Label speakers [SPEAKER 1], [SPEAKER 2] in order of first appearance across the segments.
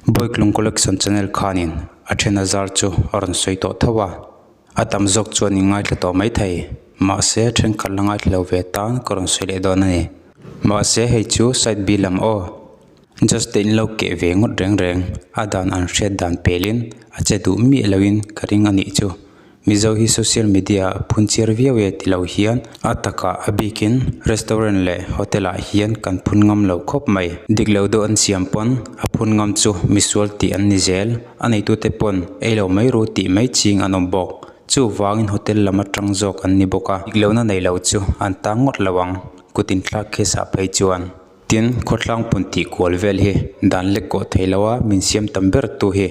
[SPEAKER 1] Bawiklung Collection channel khanin a then a zar chu a rawn sawi tawh tho a, a tam zawk chuan in ngaithla tawh mai thei. Mahse thenkhat la ngaithla lo ve tan ka rawn sawi leh dawn a ni. Mahse hei chu side B lam aw. Just te in lo keh ve ngawt reng reng a dan an hriat dan pelin a che duh miah loin ka ring a nih chu. Mizo hi social media ah phun chiar viau e ti lo hian a takah a bikin restaurant leh hotel ah hian kan phun ngam lo khawp mai. Dik lo deuh an siam pawn a phun ngam chu misual tih an ni zel. A neitute pawn ei lo mai ru tih mai ching an awm bawk. Chuvangin hotel lam atang zawk an ni bawk a. Dik lohna nei lo chu an tang ngawt lo ang kut inthlak case ah phei chuan. Tin, khawtlang pun tih kual vel hi dan lek kawh thei lo a, min siam tam ber tu hi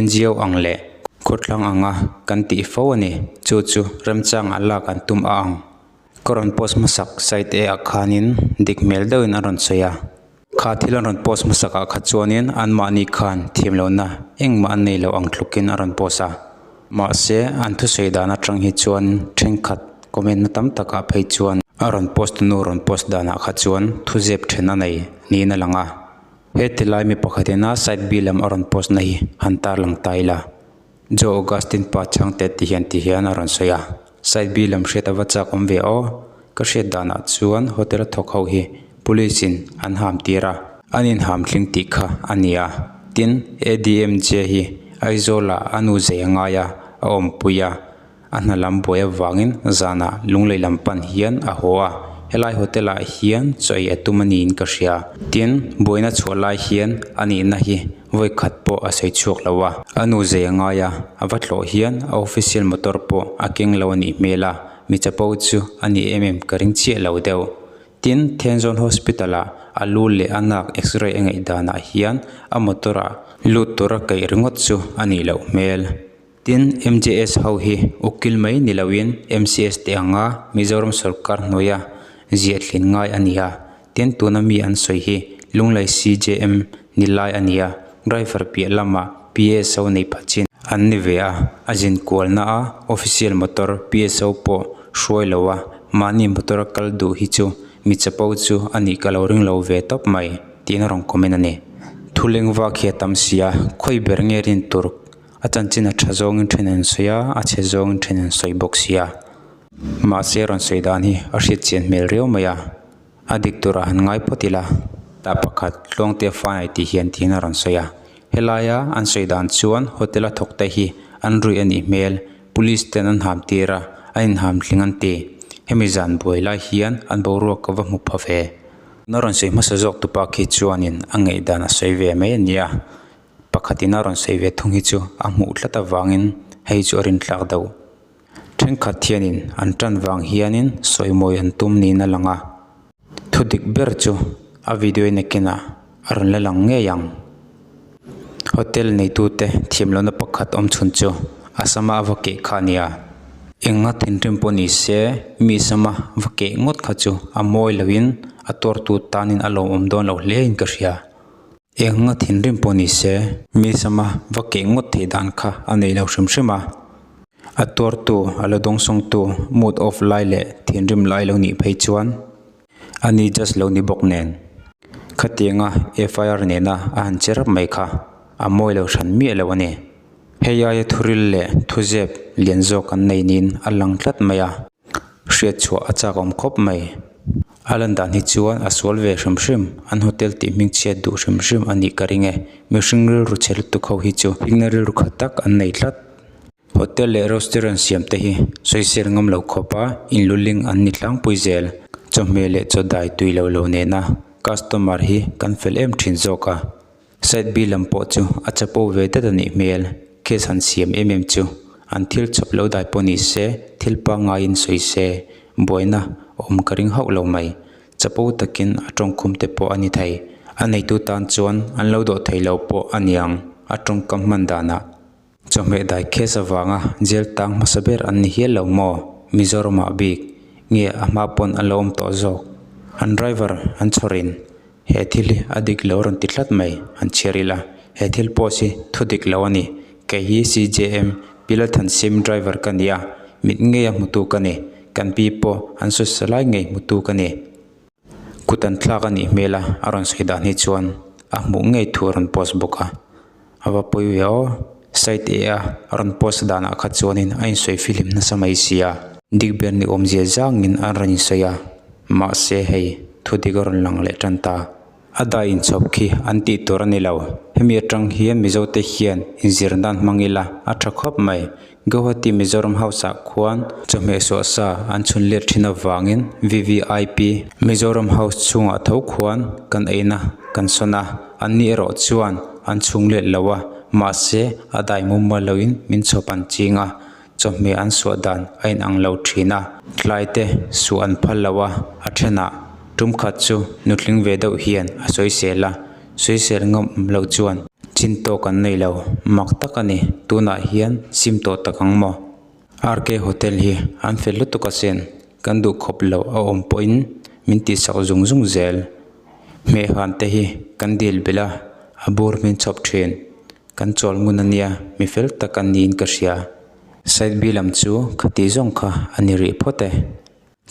[SPEAKER 1] NGO ang leh khawtlang anga kan tih fo a ni. Chu chu remchang ah lak an tum a ang. Ka rawn post hmasak site A ah khanin dik hmel deuhin a rawn sawi a. Kha thil an rawn post hmasak ah kha chuanin anmahni khan thiamlohna engmah an nei lo ang tlukin a rawn post a. Mahse, an thusawi dan atang hi chuan thenkhat comment na tam takah phei chuan a rawn post nu rawn post danah kha chuan thu zep then a nei niin a lang a. He tilai mi pakhatin a side B lam a rawn post na hi han tarlang ta ila. Joe Augustine pa chhangte ti hian ti hian a rawn sawi a. Side B lam hriat a va chak awm ve aw. Ka hriat danah chuan hotel a thawk ho hi police in an ham tir a, an inham tling tih kha a ni a. Tin, ADMJ hi Aizawl ah a nu zei a ngai a, a awmpui a, a hna lam buai avangin zanah Lunglei lam pan hian a haw a, helai hotel ah hian chaw ei a tum a niin ka hria. Tin, buaina chhuah lai hian a nihna hi vawi khat pawh a sawi chhuak lo a, a nu zei a ngai a, a va tlawh hian a official motor pawh a keng lo a nih hmel a, mi chapo chu a ni em em ka ring chiah lo deuh. Tin, Thenzawn Hospital ah a lu leh a nak x-ray a ngaih danah hian a motor ah lut tura kaih ringawt chu a nih loh hmel. Tin, MJS ho hi ukil mai ni loin MCS te anga Mizoram sawrkar hnuaia ziah thlin ngai a ni a. Tin, tuna mi an sawi hi Lunglei CJM ni lai a ni a, driver piah lamah PSO nei pha chin an ni ve a, a zin kualna a official motor PSO pawh hruai lo a, mahni motor a kal duh hi chu mi chapo chu a nih ka lo ring lo ve tawp mai tiin a rawn comment a ni. Thuleng vak hi a tam si a, khawi ber nge rin tur a chanchin a tha zawngin then an sawi a, a chhe zawngin then an sawi bawk si a. Mahse rawn sawi dan hi a hriat chian hmel riau mai a. A dik turah han ngai phawt ila, tah pakhat Tluangte Fanai tih hian tiin a rawn sawi a. Helaia an sawi dan chuan hotel a thawk te hi an ruih a nih hmel, police ten an ham tir a, an inham tling an ti. Hemi zan buai lai hian an boruak ka va hmu pha ve. Na rawn sawi hmasa zawk tupa khi chuanin a ngaihdan a sawi ve mai a ni a, pakhatin a rawn sawi ve thung hi chu a hmuh tlat avangin hei chu a rintlak deuh. Thenkhat hianin an tan vang hianin sawimawi an tum niin a lang a, thu dik ber chu a video in a kenah a rawn la lang ngei ang. Hotel neitute thiamlohna pakhat awm chhun chu a sama a va keh kha a ni a, enga thinrim pawh ni se mi sama va keh ngawt kha chu a mawi loin a tuartu tanin a lawmawm dawn lo hle in ka hria. Eng a thinrim pawh ni se, mi sama va keh ngawt theih dan kha a nei lo hrim hrim a. A tuartu, a la dawngsawngtu, mood off lai leh thinrim lai lo nih phei chuan a ni just lo ni bawk nen. Khatianga FIR nena a han che rap mai kha a mawi lo hran miah lo a ni. Hei aia thuril leh thuzep lian zawk an nei niin a lang tlat mai a, hriat chhuah a chak awm khawp mai. A lan dan hi chuan a sual ve hrim hrim, an hotel tih hming chhiat duh hrim hrim a nih ka ring e. Mihring rilru chhe lutuk ho hi chu hmingna rilru khat tak an nei tlat. Hotel leh restaurant siam te hi sawisel ngam lo khawp a inluling an ni tlangpui zel. Chawhmeh leh chaw dai tui lo lo nena customer hi kan fel em thin zawk a. Side B lam pawh chu a chapo ve dat a nih hmel, case han siam em em chu an thil chhawp lo dai pawh ni se thil pangaiin sawi se buaina awm ka ring hauh lo mai. Chapo takin a tawngkhum te pawh a ni thei, a neitu tan chuan an lo dawh thei lo pawh a niang a tawngkam hman danah. Chawhmeh dai case avanga jail tang hmasa ber an ni hial lo maw? Mizoramah bik nge a hma pawn a lo awm tawh zawk? An driver an chhawrin he thil hi a dik lo rawn ti tlat mai an chhiar ila, he thil post hi thu dik lo a ni. Kei hi CJM Pilathan Sim driver ka ni a, mit ngeia hmutu ka ni. Kan pi pawh an sawi sa lai ngei hmutu ka ni. Kut an thlak a nih hmel a, a rawn sawi dan hi chuan a hmuh ngei thu a rawn post bawk a. A va pawi ve aw. Site A a a rawn post danah kha chuanin a insawi fihlim nasa mai sia. Dik ber ni awmzia zangin an rawn insawi a, mahse hei thu dik a rawn lang leh tan ta. A dai inchhawp khi an tih tur a ni lo. Hemi atang hian Mizote hian inzir nan hmang ila a tha khawp mai. Guwahati Mizoram House ah khuan chawhmeh suah sa an chhun let thin avangin VVIP Mizoram House chhungah tho khuan kan eina kan sawn a, anni erawh chuan an chhung let lo a, mahse a dai mumal loin min chhawp an ching a, chawhmeh an suah dan a inang lo thin a, tlai te suah an phal lo a, a thenah tum khat chu nutling ve deuh hian a sawisel a, sawisel ngam awm lo chuan chin tawk an nei lo, mak tak a ni, tunah hian sim tawh tak ang maw? RK Hotel hi an fel lutuk asin, kan duh khawp loh a awm pawhin min tihsak zung zung zel. Hmehhan te hi kan dil belh a, a bur min chhawp thin. Kan chawl ngun a nia, mi fel tak an niin ka hria. Side B lam chu khati zawng kha a ni rih phawt e.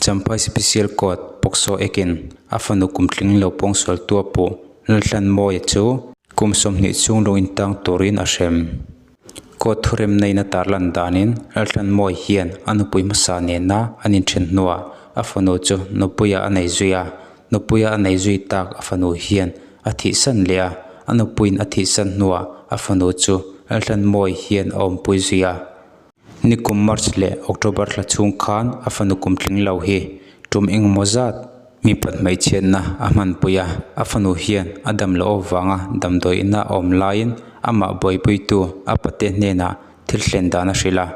[SPEAKER 1] Champhai Special Court Pawksaw ekin a fanu kum tling lo pawngsual tua puh Lalhlanmawia chu kum 20 chhung lung intang turin a hrem. Court thuremna in a tarlan danin Lalhlanmawia hian a nupui hmasa nena an inthen hnuah a fanu chu nupuia a nei zui a, nupuia a nei zui tak a fanu hian a thihsan leh a, a nupuiin a thihsan hnuah a fanu chu Lalhlanmawia hian a awmpui zui a. Nikum March leh October thla chhung khan a fanu kum tling lo hi tum engemaw zat mipat hmeichhiatna a hmanpui a, a fanu hian a dam loh avanga damdawi ina a awm laiin amah buaipuitu a pate hnenah thil thlen dan a hrilh a.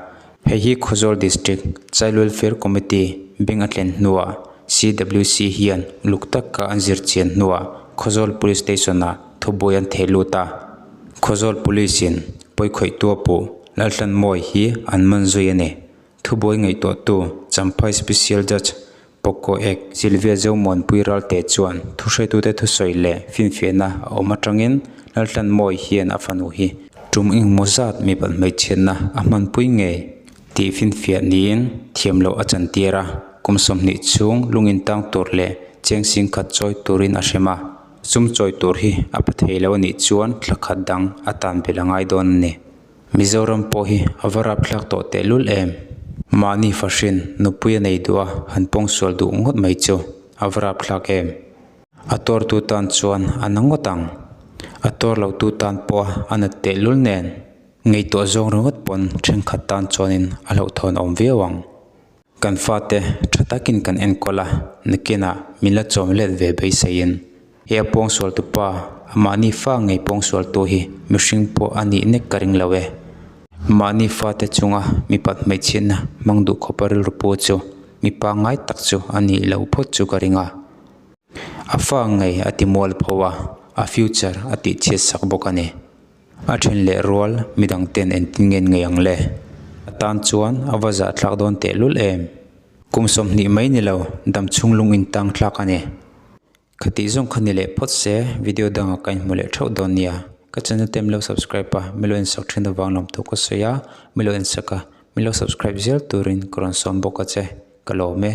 [SPEAKER 1] Hei hi Khawzawl District Child Welfare Committee beng a thlen hnuah CWC hian uluk taka an zir chian hnuah Khawzawl Police Station-ah thubuai an theh lut a. Khawzawl Police-in pawikhawihtua puh Lalhlanmawi hi an man zui a ni. Thubuai ngaihtuahtu Champhai Special Judge Pawkkaw Ek Sylvia Zomuanpui Ralte chuan thuhretute thusawi leh finfiahna a awm atangin Lalhlanmawi hian a fanu hi tum engemaw zat mipat hmeichhiatna a hmanpui ngei tih finfiah niin thiam loh a chantir a, kum 20 chhung lungin tang tur leh cheng singkhat chawi turin a hrem a. Sum chawi tur hi a pa thei lo a nih chuan thla khat dang a tan belh a ngai dawn a ni. Mizoram pawh hi a va rapthlak tawh tehlul em? Mahni fahrin nupui a nei duh a han pawngsual duh ngawt mai chu a va rapthlak em? A tuartu tan chuan a na ngawt ang. A tuar lotu tan pawh a nat tehlul nen ngaihtuah zawng ringawt pawn thenkhat tan chuanin a hlauhthawn awm viau ang. Kan fate tha takin kan enkawl a, nakinah min la chawm let ve beiseiin. He a pawngsualtu pa, mahni fa ngei pawngsualtu hi mihring pawh a nih nek ka ring lo e. Mahni fate chunga mipat hmeichhiatna hmang duh khawpa rilru pu chu mi pangngai tak chu a nih loh phawt chu ka ring a. A fa ngei a ti mual pho a, a future a tihchhiat sak bawk a ni. A then leh rual midang ten engtin nge ngei ang le? A tan chuan a va zahthlak dawn tehlul em? Kum 20 mai ni lo, dam chhung lung in tang thlak a ni. Khatih zawng kha ni leh phawt se, video dangah ka inhmu leh theuh dawn nia. Ka channel te milo subscribe a, milo insak thin avang lawmthu ka sawi a, milo insak a, milo subscribe zel turin ka rawn sawm bawk a che. Ka lawm e.